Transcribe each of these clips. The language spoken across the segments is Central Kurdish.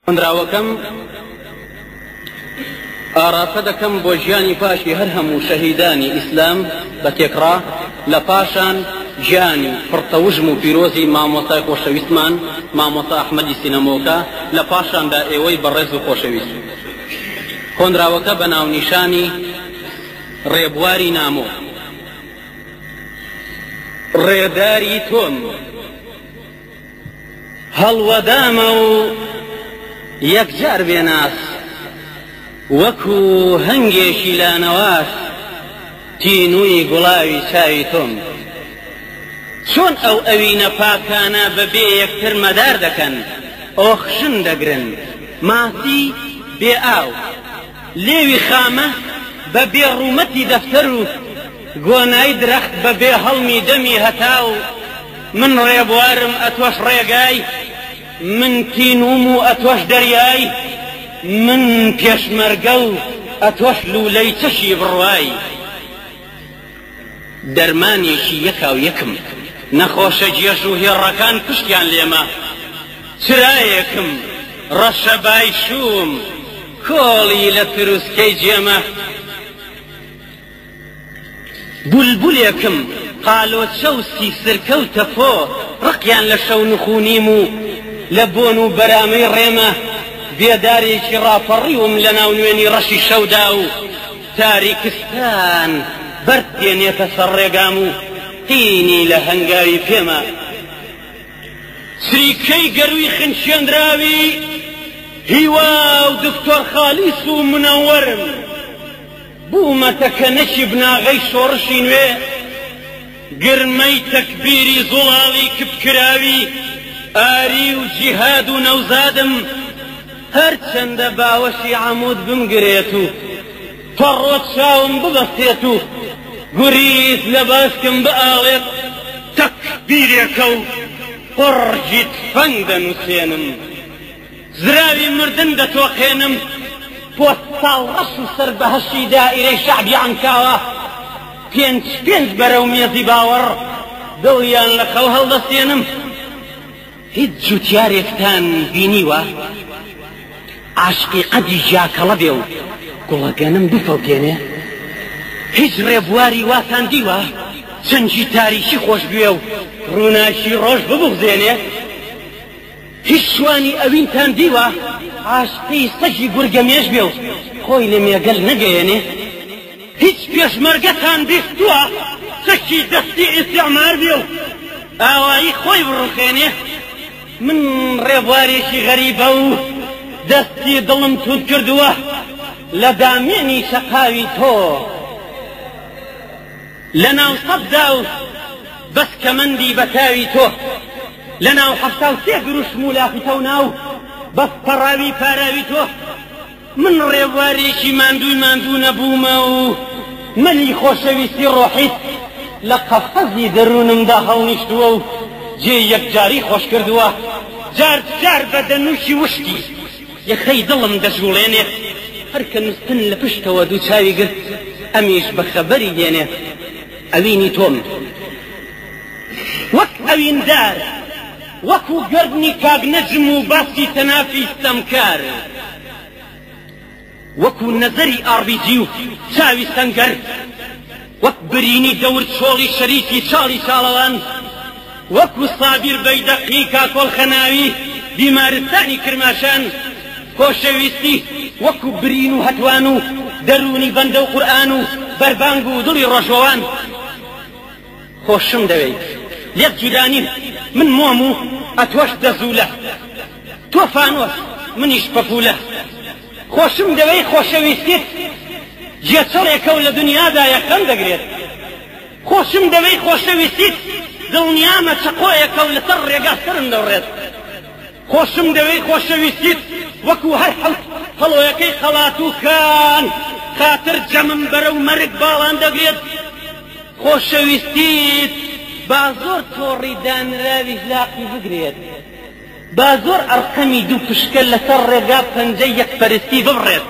هۆنراوەکەم ئاراستە دەکەم بۆ گیانی پاکی هەر هەموو شەهیدانی ئیسلام بە تێکڕا، لە پاشان گیانی پڕتەوژم و پیرۆزی مامۆستای خۆشەویستمان مامۆستا ئەحمەدی سینەمۆکە، لە پاشاندا ئێوەی بەڕێز و خۆشەویست. هۆنراوەکە بە ناونیشانی ڕێبواری نامۆ. ڕێداری تۆم. هەڵوەدامە و یەکجار بێناس، وەکوو هەنگێکی لانەواس، تینووی گوڵاوی چاوی تۆم. چۆن ئەو ئەوینە پاکانە بە بێ یەکتر مەدار دەکەن، ئۆخژن دەگرن، ماسی بێ ئاو، لێوی خامە بە بێ ڕوومەتی دەفتەر و گۆنای درەخت بە بێ هەڵمی دەمی هەتاو. من ڕێبوارم ئەتۆش ڕێگای، من تینووم و ئەتۆش دەریای، من پێشمەرگە و ئەتۆش لوولەی چەکی بڕوای. دەرمانێکی یەکاو یەکم، نەخۆشە گێژ و هێڕەکان پشتیان لێمە، چرایەکم، ڕەشەبای شووم، کۆڵی لە تروسکەی جێمە. بولبولێکم قالۆچە و سیسرکە و تەپۆ ڕقیان لە شەونخونیم و لە بۆن و بەرامەی ڕێمە، بێدارێکی ڕاپەڕیوم لە ناو نوێنی ڕەشی شەودا و تاریکستان بەرد دێنێتە سەر ڕێگام و قینی لە هەنگاوی پێمە. چریکەی گەرووی خنچێنراوی هیوا و دکتۆر خالیس و منەوەرم. بوومەتە کەنەکی بناغەی شۆڕشی نوێ، گرمەی تەکبیری زوڵاڵی کپکراوی ئاری و جیهاد و نەوزادم، هەرچەندە باوەشی عەموود بمگرێت و پەڕۆ چاوم ببەستێت و گوریس لە باسکم بئاڵێت، تەکبیرێکە و قوڕگی تفەنگ دەنووسێنم. زراوی مردن دەتۆقێنم. پۆستاڵ ڕەش و سەر بەهەشتی دائیرەی شەعبی عەنکاوە پێنج پێنج بەرەو مێزی باوەڕ دڵیان لە خەو هەڵدەستێنم. هیچ جوتیارێکتان بینیوە عاشقی قەدی گیاکەڵە بێ و گوڵەگەنم بفەوتێنێ؟ هیچ ڕێبواری واتان دیوە چەنگی تاریکی خۆش بوێ و ڕووناکی ڕۆژ ببوغزێنێ؟ هیچ شوانی ئەوینتان دیوە عاشقی سەگی گورگەمێش بێ و خۆی لە مێگەل نەگەیەنێ؟ هیچ پێشمەرگەتان بیستووە چەکی دەستی ئیستیعمار بێ و ئاوایی خۆی بڕوخێنێ؟ من ڕێبوارێکی غەریبە و دەستی دڵم توند کردووە لە دامێنی شەقاوی تۆ. لە ناو سەفدا و بەس کەمەندی بە تاوی تۆ، لە ناو 73 دروشم و لافیتە و ناو بەس پەڕاوی پاراوی تۆ، من ڕێبوارێکی ماندووی ماندوو نەبوومە و مەلی خۆشەویستی ڕۆحیت لە قەفەزی دەروونمدا هەڵنیشتووە و جێی یەکجاری خۆش کردووە، جار جار بە دەنووکی وشکی یەخەی دڵم دەجووڵێنێ، هەر کە نوستن لە پشتەوە دوو چاوی گرت، ئەمیش بە خەبەری دێنێ. ئەوینی تۆم وەک ئەویندار، وەکوو گەردنی کاک نەجم و باسی تەنافی ستەمکار. وەکو نەزەری ئاڕبیجی و چاوی سەنگەر، وەک برینی دەور چۆڵی شەریکی چاڵی چاڵەوان، وەکو سابیر بەیدەقی کاکۆڵ خەناوی بیمارستانی کرماشان، خۆشەویستی وەکو برین و هەتوان و دەروونی بەندە و قورئان و بەربانگ و دڵی ڕۆژوەوان. خۆشم دەوێیت لێت جودا نیم، من مۆم و ئەتۆش دەزوولە. تۆ فانۆس منیش پەپوولە. خۆشم دەوێی خۆشەویستیت گێچەڵێکە و لە دنیادا یەخەم دەگرێت. خۆشم دەوێی خۆشەویستیت دڵنیامە چەقۆیەکە و لەسەر ڕێگا سەرم دەبڕێت. خۆشم دەوێی خۆشەویستیت وەکو هەر حەوت هەڵۆیەکەی خەڵاتووکان خاتر جەمم بەرەو مەرگ باڵان دەگرێت. خۆشەویستیت با زۆر تۆڕی دانراویش لاقی بگرێت. با زۆر ئەرقەمی دوو پشکە لەسەر ڕێگا پەنجەی یەکپەرستی ببڕێت،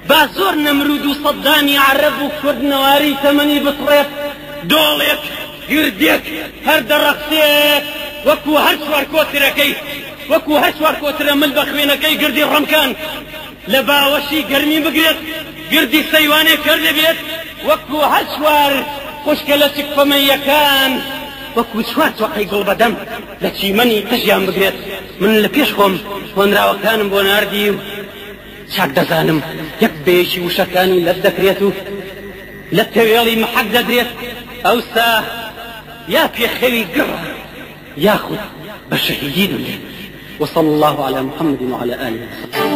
با زۆر نەمرود و سەدامی عەرەب و کورد نەواری تەمەنی بسڕێت، دۆڵێک، گردێک هەر دەڕەخسێت وەکو هەر چوار کۆترەکەی. وەکو هەر چوار کۆترە مل بە خوێنەکەی گردی ڕەمکان لە باوەشی گەرمی بگرێت، گردی سەیوانێ کەر دەبێت، وەکو هەر چوار خوشکە لەچک پەمەییەکان وەکو چوار تۆقەی گوڵ بەدەم لە چیمەنی قژیان بگرێت. من لە پێش خۆم هۆنراوەکانم بۆ ناردی و چاک دەزانم یەک بە یەکی وشەکانی لەت دەکرێت و لە تەوێڵی مەحەک دەدرێت، ئەوسا یا پێخەوی گڕە یاخود بە شەهیدی دەمرێت. وصلی اللە علی محمد وعلی آله وصحبه.